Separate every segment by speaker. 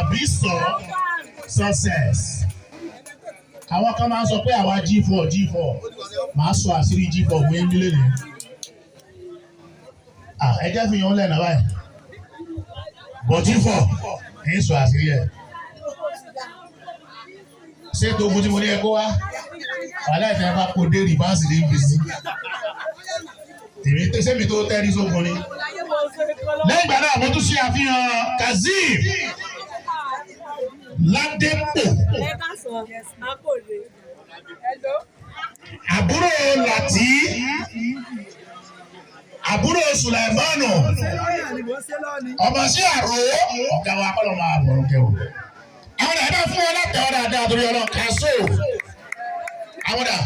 Speaker 1: Àbí sọ success. Àwọn kan máa ń sọ pé àwa G4 G4, màá sọ àṣírí G4 fún yín nílé ni. Ẹ jẹ́ fi yan lẹ́nu báyìí. Bọ̀ G4 ń sọ àṣírí ẹ̀. Ṣé togun tí mo ní ẹ kó wá? Wàhálà ìfẹ́ bá kó dé reverse ní ibi sí. Èmi sẹ́mi tó tẹ́rí sógun ni. Lẹ́yìn ìgbà náà, mo tún ṣe àfihàn Kazeem Ládépò, àbúrò Làtí, àbúrò Sùlẹ̀mánù, ọmọ sí àrò ọ̀gá wa kọ́ ló máa bọ̀rọ̀ kẹwò. Àwọn ẹ̀ bá fún ọ látẹ̀ ọ́ dáadáa torí ọlọ́ kàṣó. Àwọn dà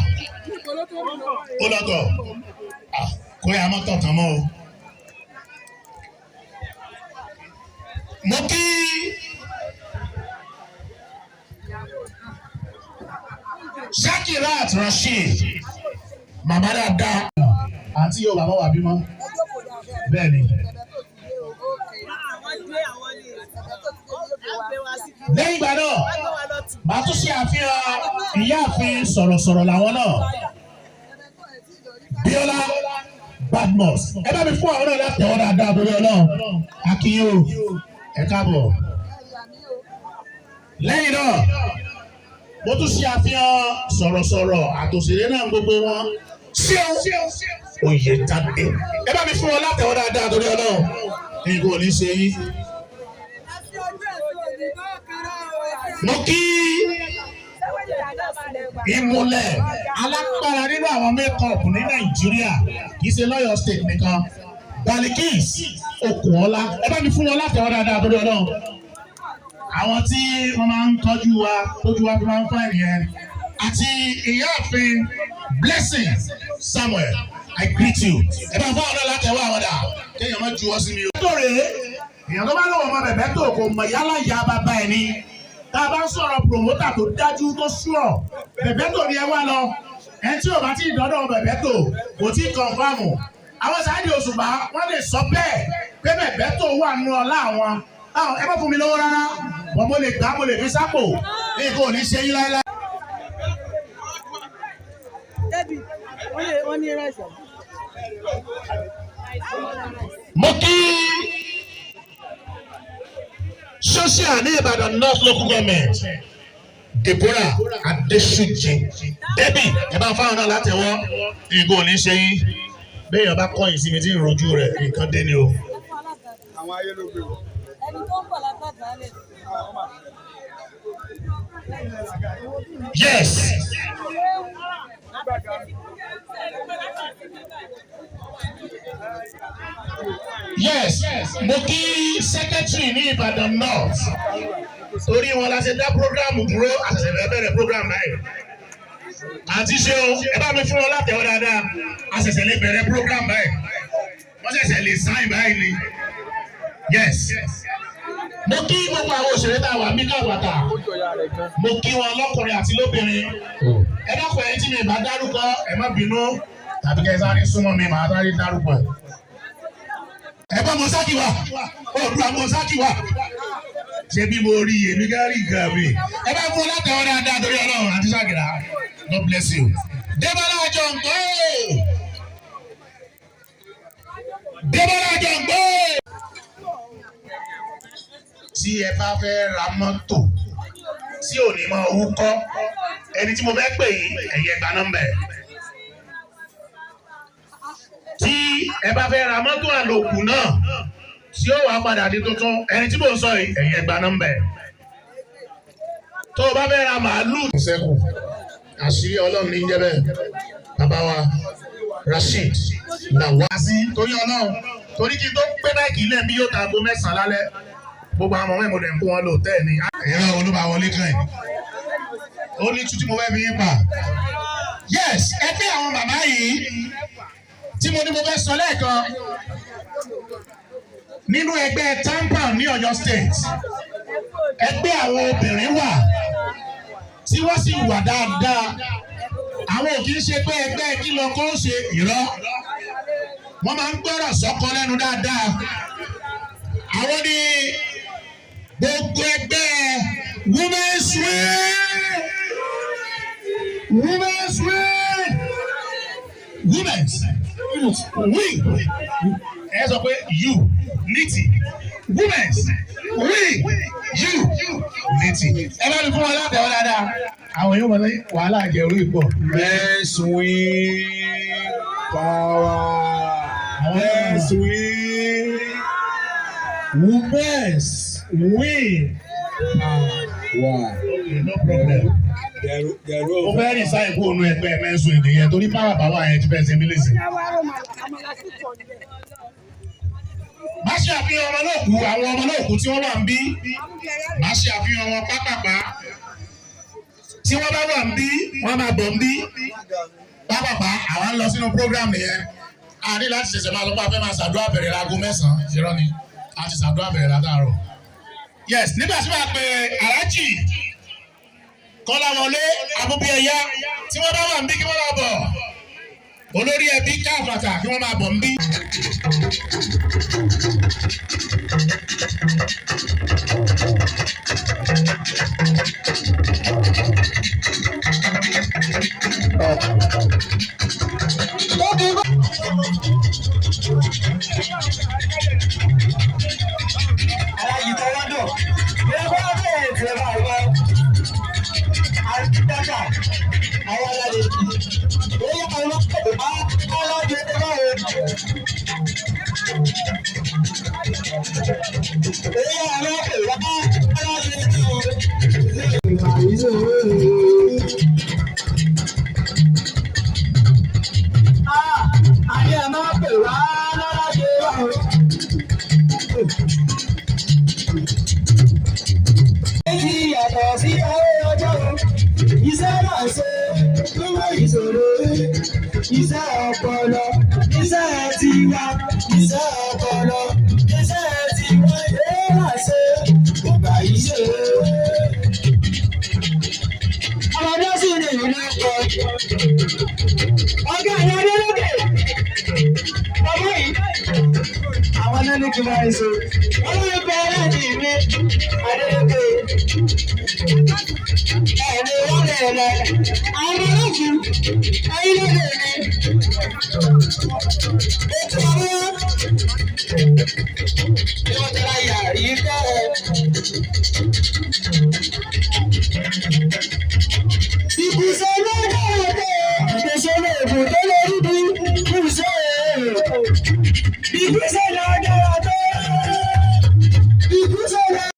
Speaker 1: ó lọ́tọ̀ kó yà má tọ̀ tán mọ́ o. Mo kí Shakirat Rasheed, màmá dáadáa, àǹtí yóò bàbá wà bímọ bẹ́ẹ̀ ni. Lẹ́yìn ìgbà náà, màá tún ṣe àfihàn ìyáàfin sọ̀rọ̀sọ̀rọ̀ làwọn náà, Bíọ́lá Badmus. Ẹ bá mi fún àwọn náà látẹ̀wọ́ dáadáa torí Ọlọ́run. Akínyó, ẹ káàbọ̀. Lẹ́yìn náà, mo tún ṣe àfihàn sọ̀rọ̀sọ̀rọ̀ àtòṣèré náà gbogbo wọn, ṣéun Oyètádé. Ẹ bá mi fún wọn látẹ̀wọ́ dáadáa torí Ọlọ́run. Nǹkan ò ní ṣe yín. Mo kí ìmùlẹ̀ alágbára nínú àwọn makeup ní Nàìjíríà, kì í ṣe lọ́yọ̀ state nìkan, Balikis Okunola. Ẹ bá mi fún wọn látẹ̀wọ́ dáadáa torí Ọlọ́run. Àwọn tí wọ́n máa ń tọ́jú wa, tójú wa fi máa ń fà nìyẹn. Àti ìyáàfin Blessing Samuel, I greet you. Ẹ bá fún àwọn náà látẹ̀wọ́ àwọn dà kéèyàn má juwọ́ sí mi o. Tó rèé, èèyàn tó bá lọ́wọ́ ọmọ bẹ̀bẹ̀ tó kò mọ̀ yálà ìyá bàbá ẹ̀ ni. Tá a bá ń sọ̀rọ̀ promoter tó dájú tó sùọ̀, bẹ̀bẹ̀ tó ní ẹ wá lọ. Ẹ tí ò bá tí ì dọ́dọ̀ bẹ̀bẹ̀ tó kò tí ì confirm. Àwọn Saheed Òṣùpá wọ́n lè sọ bẹ́ẹ̀ pé bẹ̀bẹ̀ tó wà nù ọlá àwọn. Ẹ má fún mi lówó rárá, wọ́n mo lè gbà, mo lè fi sápò, nǹkan ò ní ṣe yín láéláé. Mo kí social ní Ìbàdàn North Local Government, Deborah Adesuji Debbie. Ẹ bá fáwọn náà látẹ̀wọ́. Nǹkan ò ní ṣe yín. Béèyàn bá kọ̀yìn sí mi tí ń rojú rẹ̀, nǹkan dé ni o.
Speaker 2: Àwọn ayé ló gbé o.
Speaker 3: Ẹni tó ń bọ̀ látàgbà lẹ̀.
Speaker 1: Yes. Yes, mo kí secretary ní Ìbàdàn North. Torí wọn la ṣe dá programu dúró, àṣẹ̀ṣẹ̀ fẹ́ bẹ̀rẹ̀ program báyìí. Àti ṣe o, ẹ bá mi fún wọn látẹ̀wọ́ dáadáa, àṣẹ̀ṣẹ̀ lè bẹ̀rẹ̀ program báyìí. Wọ́n ṣẹ̀ṣẹ̀ lè sign báyìí ni. Yes. Mo kí gbogbo àwọn òṣèré tá a wà mí káwàtà. Mo kí wọn lọ́kùnrin àti lóbìnrin. Ẹ dákun, ẹ̀yin tí mi bá dárúkọ, ẹ má bínú, tàbí kẹ́ ẹ sáré súnmọ́ mi, màá sáré dárúkọ ẹ̀. Ẹ bá Mọ́sákì wá, Oòduà Mọ́sákì wá. Ṣé bí mo rí èmi ká rí nǹkan mi? Ẹ bá fún un látẹ̀wọ́ dáadáa torí Ọlọ́run. Àti Ṣàkìrà. God bless you. Débọ́lá Àjọǹgbó. Débọ́lá Àjọǹgbó. Tí ẹ bá fẹ́ ra mọ́tò tí ò ní máa wúkọ́, ẹni tí mo fẹ́ pè yín, ẹ̀yẹ gba nọ́mbà ẹ̀. Tí ẹ bá fẹ́ ra mọ́tò àlòkù náà tí ó wàá padà di tuntun, ẹni tí mò ń sọ yìí, ẹ̀yẹ gba nọ́mbà ẹ̀. Tó o bá fẹ́ ra màálù. Sẹ́kù àṣírí Ọlọ́run ní jẹ́ bẹ́ẹ̀. Bàbá wa Rasheed làwa sí torí Ọlọ́run, torí kí n tó gbé báyìí ilé mi yóò ta aago 9 lálẹ́. Gbogbo àwọn ọmọ ìmọ̀lẹ̀ ń kó wọn lò tẹ́ ni. Ẹ̀rọ olúbawọlé kan yìí ó ní tútù mo fẹ́ fi yín pa. Yes, ẹgbẹ́ àwọn bàbá yìí tí mo ní mo fẹ́ sọ lẹ́ẹ̀kan nínú ẹgbẹ́ TAMPAN ní Ọ̀yọ́ State, ẹgbẹ́ àwọn obìnrin wà tí wọ́n sì wà dáadáa. Àwọn ò kì í ṣe pé ẹgbẹ́ kí lọ kó ṣe ìrọ́, wọ́n máa ń gbọ́rọ̀ sọ́kọ lẹ́nu dáadáa. Àwọn ní gbogbo ẹgbẹ́ Women's wing, women's wing, women's wing. Ẹ sọ pé you niti, women's wing, you niti. Ẹ bá mi fún wọn látẹ̀wọ́ dáadáa. Àwọn yóò wọlé wàhálà jẹ̀rú ìpọ̀.
Speaker 2: Men's wing power. Men's wing. Women's wing power.
Speaker 1: Okay, no problem.
Speaker 2: Dẹ̀rù
Speaker 1: Mo fẹ́ rìn sáì kú ònú ẹgbẹ́ men's wing nìyẹn torí power power yẹn ti fẹ́ ṣe mí léṣe. Má ṣe àfihàn ọmọ náà kú, àwọn ọmọ náà kú tí wọ́n wà ń bí. Má ṣe àfihàn wọn pápápá. Tí wọ́n bá wà ń bí, wọ́n máa bọ̀ ń bí. Pápápá, àwa ń lọ sínú program nìyẹn. A ní láti ṣẹ̀ṣẹ̀ máa lọ pé a fẹ́ máa ṣàdúrà bẹ̀rẹ̀ láago 9, irọ́ ni. A ti ṣàdúrà bẹ̀rẹ̀ látàárọ̀. Yes, nígbà tí wàá pe Alhaji Kọ́láwọlé Abúbíẹ̀yá, tí wọ́n bá wà ń bí, kí wọ́n máa bọ̀. Olórí ẹbí káfàtà, kí wọ́n máa bọ̀ ń bí.
Speaker 4: Ayé máa pè wá lọ́la ṣe wá o. Èyí yàtọ̀ sí ayé ọjọ́ o. Iṣẹ́ náà ṣe lówó ìṣòro. Iṣẹ́ ọpọlọ, iṣẹ́ tiwa, iṣẹ́ ọpọlọ, iṣẹ́ tiwa. Èyí náà ṣe kò gbà yí ṣe. Ọmọdé sì ní ìlú pọ̀. Ọ̀gá ìyá Adélókè. Ọmọ yìí. Àwọn náà ní kí n máa ń ṣe. Ọlọ́run bẹ̀rẹ̀ ní mi. Adélókè. Ẹ̀mí wọ́n lè lẹ̀. Àwọn olóògùn. Ẹyin ló lè ní. Ètò ọmọ. Ìwọ̀n tẹ̀lé ayé àríkẹ́.